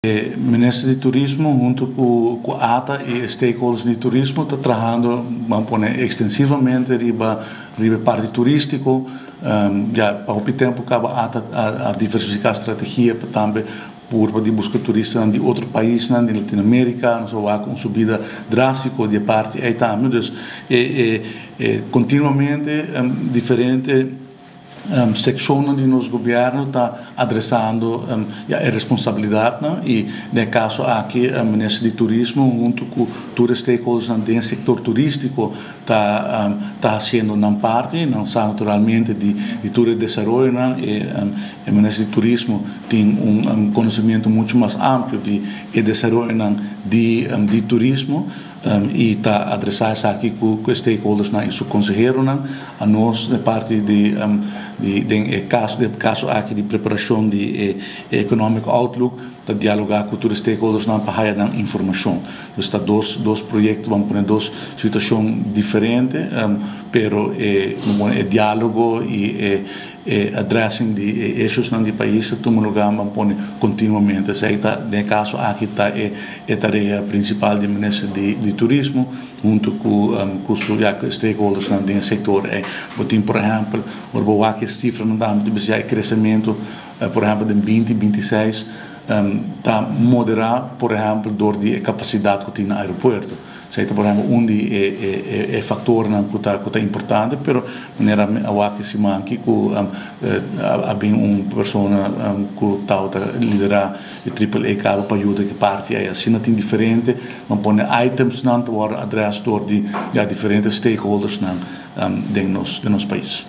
E minister di Turismo hunto cu ATA y stakeholders di turismo ta trahando, ban pone, extensivamente riba parti turistico. Ya pa hopi tempo caba ATA a diversifica strategia pa tambe por di busca turista di otro pais, di Latinoamerica. Nos a un subida drastico di parti ey tambe. Dus continuamente diferente seccion di nos gobierno ta adresando ja, e responsabilidad, no? Y den e caso aki, e minister di Turismo, hunto cu tur stakeholders den sector turistico, ta haciendo nan parti, nan sa naturalmente di tur e desaroyo, no? Y e minister di Turismo tin un conocimento mucho mas amplio di e desaroyo di turismo y ta adresa esaki cu stakeholders na y su consehero nan. A nos, di parti di caso aki di preparacion di economic outlook, ta dialoga cu tur stakeholders nan pa haya nan informacion. Anto, ta dos proyecto, ban pone, dos situacion diferente, pero e dialogo y e addressing di issues nan di pais ta tuma luga, ban pone, continuamente. Esey ta, den e caso aki, ta e tarea principal di minister di Turismo, hunto cu su, ja, stakeholders nan den sector. Bo tin, por ehempel, ora bo wak cifra nan ta di crecemento, por ehempel, di 2026, ta modera, por ehempel, door di capacidad cu tin na aeropuerto. Esey ta, por ehempel, un di e factornan cu ta importante, pero manera a wak siman aki cu a bin un persona cu ta lidera e Triple A caba pa yuda cu parti ey. Asina tin diferente, ban pone, items nan ta address door di, ja, diferente stakeholders nan den nos pais.